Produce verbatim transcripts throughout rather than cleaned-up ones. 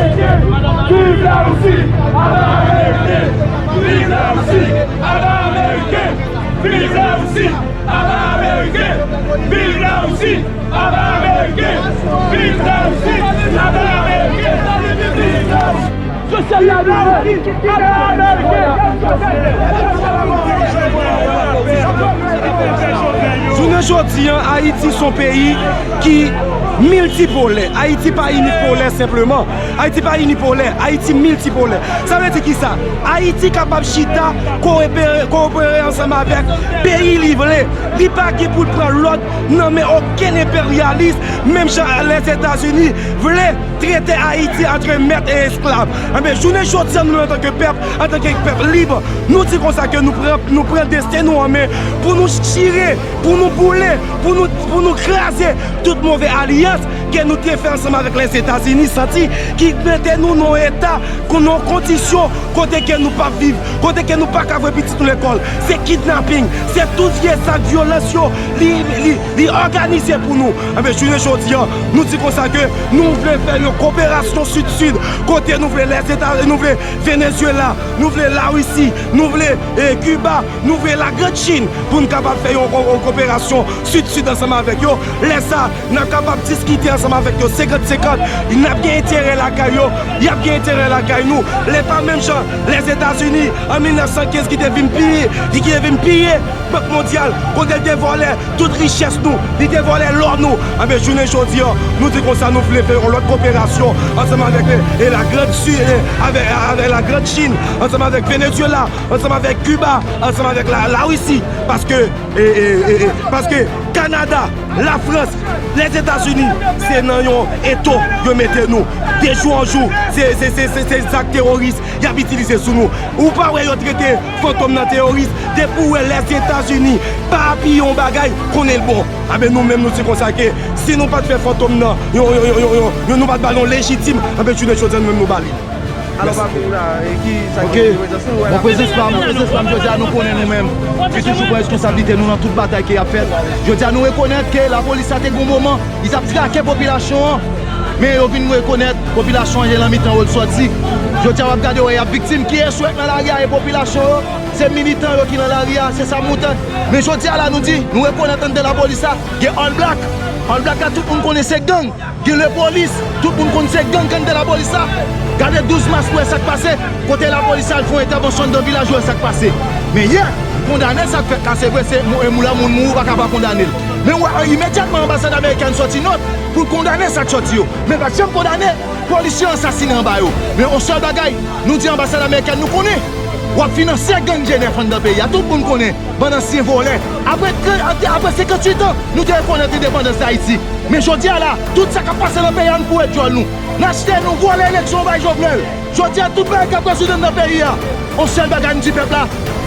Viv la Russie! Aba Ameriken! Viv la Russie! Aba Ameriken! Viv la Russie! Aba Ameriken! Viv la Russie! Aba Ameriken! Viv la Russie! Aba Ameriken! Viv la Russie! Sosyal la, aba Ameriken! Jounen jodi an, Ayiti se yon peyi ki miltipolè. Ayiti pa inipolè senpleman. Ayiti pa inipolè, Ayiti miltipolè. Sa vle di kisa? Ayiti kapab chita, kowopere, kowopere ansanm avèk peyi li vle. Li pa gen pou l pran lòd nan men okenn enperyalis, menm jan Lèzetazini vle trete Ayiti antre mèt e esklav. Enben, jounen jodi an, nou menm antanke pèp, antanke pèp lib, nou di konsa ke nou pran, nou pran desten nou an men pou nou chire, pou nou boule, pou nou, pou nou kraze tout move alyans ke nou te fè ansanm avèk Lèzetazini, santi ki mete nou nan yon eta, nan yon kondisyon kote ke nou p ap viv, kote ke nou pa ka voye pitit nou lekòl. Se kidnaping, se tout vye zak vyolans yo, li, li, li òganize pou nou. Enben, jounen jodi an, nou di konsa ke nou vle fè yon koperasyon sid-sid, kote nou vle Lèzeta, nou vle Venezyela, nou vle Larisi, nou vle, eh, Kiba, nou vle Lagrand Chin pou n kapab fè yon, yon, yon koperasyon sid-sid ansanm avèk yo. Lè sa, n ap kapab diskite ansanm avèk yo senkant senkant. N ap gen enterè lakay yo, y ap gen enterè lakay nou. Lè pa menm jan Lèzetazini an mil nèf san kenz ki te vin piye, ki, ki te vin piye Bank Mondyal, kote l te vòlè tout richès nou, li te vòlè lò nou. Enben, jounen jodi an, nou di konsa nou vle fè yon lòt koperasyon ansanm avèk, e, e Lagrand Sid, e, avèk, avèk Lagrand Chin, ansanm avèk Venezyela, ansanm avèk Kiba, ansanm avèk la, Larisi, paske, e, e, e, e, paske Kanada, Lafrans, Lèzetazini, se nan yon eto yo mete nou. De jou an jou, se, se, se, se, se zak teworis y ap itilize sou nou. Ou pa wè yo trete Fantom nan teworis? Depi w wè Lèzetazini pa apiye yon bagay, konnen l bon. Enben, nou menm, nou di konsa ke si nou pa t fè Fantom nan, yo, yo, yo, yo, yo, yo, nou pa t ba l yon lejitim, enben, jounen jodi a, nou menm, nou ba li. Alò, Papi, ou la, e ki sa ki prezans ou? Bon, prezans pa m, prezans pa m, jodi a, nou konnen nou menm ki toujou pran responsablite nou nan tout batay ke y ap fèt. Jodi a, nou rekonèt ke lapolis la te gon moman, li t ap trake popilasyon an. Men yo vin rekonèt, popilasyon an ye nan mitan yo l sòti. Jodi a, w ap gade, wè, y ap viktim. Kiyès ou wè k nan lari a? E popilasyon yo, se militan yo ki nan lari a, se sa m ou tann. Men jodi a la, nou di, nou rekonèt anndan lapolis la, gen All Black. All Black la, tout moun konnen se gang. Gen lepolis, tout moun konn se gang k anndan lapolis la. Gade douz mas, ou wè sa k pase. Kote lapolis al fè yon entèvansyon anndan vilaj, ou wè sa k pase. Men yè, kondane sa k fèt la, se vre, se mou-, e mou-, lè moun mouri, ou pa ka pa kondane l. Men ou wè, imedyatman, anbasad amerikèn sòti nòt pou l kondane sa k sòti yo. Men l pa t janm kondane polis yo ansasinen anba yo. Men yon sèl bagay, nou di anbasad amerikèn, nou konnen w ap finanse gang G nèf anndan peyi a. Tout moun konnen. Bann ansyen vòlè. Apre, apre senkanntuit an, nou te rekonèt endepandans Dayiti. Men jodi a la, tout sa k ap pase nan peyi a, nou foure djòl nou. N achte, nou vòlè eleksyon, nou bay Jovenel. Jodi a, tout bagay k ap rezoud anndan peyi a, yon sèl bagay nou di pèp la,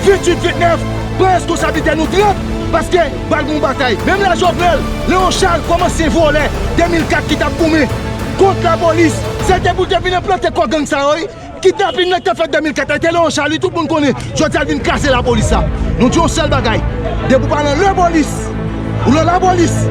venntuit, vennèf, pran reskonsablite nou trant, paske pral gen yon batay. Menm lè Jovenel, Leon Charles, kòm ansyen vòlè de mil kat ki t ap goumen kont lapolis, se te pou l te vin enplante kò gang sa yo, wi. Kidnapin nan k te fèt de mil kat la, te Leon Charles, wi, tout moun konnen. Jodi a, l vin kraze lapolis la. Nou di yon sèl bagay. Depi w pa nan lepolis, ou nan lapolis,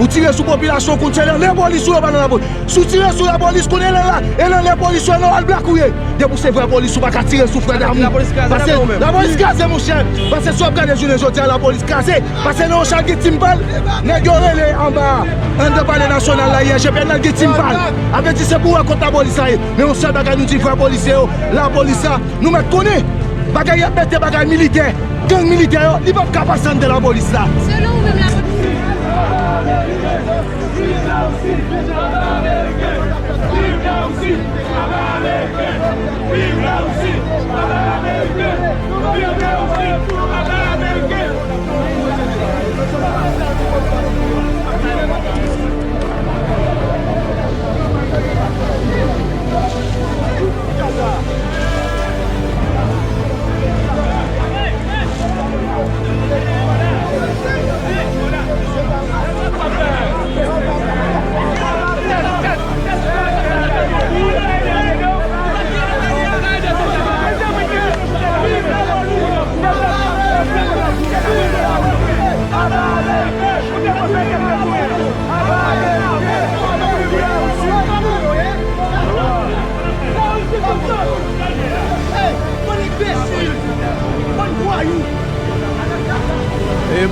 ou tire sou popilasyon, ou konn se nan lepolis ou ye, ou pa nan lapolis. Si w tire sou lapolis, konnen e nan la, e nan lepolis ou ye, nan All Black ou ye. Depi w se vrè polis, ou pa ka tire sou frè damou. Pase lapolis kraze, monchè. Pase si w ap gade jounen jodi a, lapolis kraze. Pase Leon Charles gen tim pa l, nèg yo rele anba a, anndan Palè Nasyonal la yè, G P N L gen tim pa l. Sa vle di se pou wè kont lapolis la ye. Men yon sèl bagay nou di vrè polisye yo, lapolis la, nou mèt konnen bagay y ap mete bagay militè, gang militè yo, li p ap ka pase anndan lapolis la. Selon ou menm, lapolis.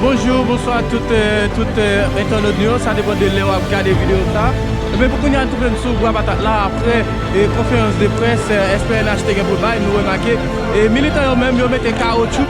Bonjou, bonswa tout, eh, tout, eh, entènot nou yo. Sa depann de lè w ap gade videyo sa. Ebyen, pou kounye a, nou twouve n sou Bwa Patat la, apre, eh, konferans de près, eh, S P N H te gen pou l bay, nou remake, eh, militan yo menm, yo mete kawotchou.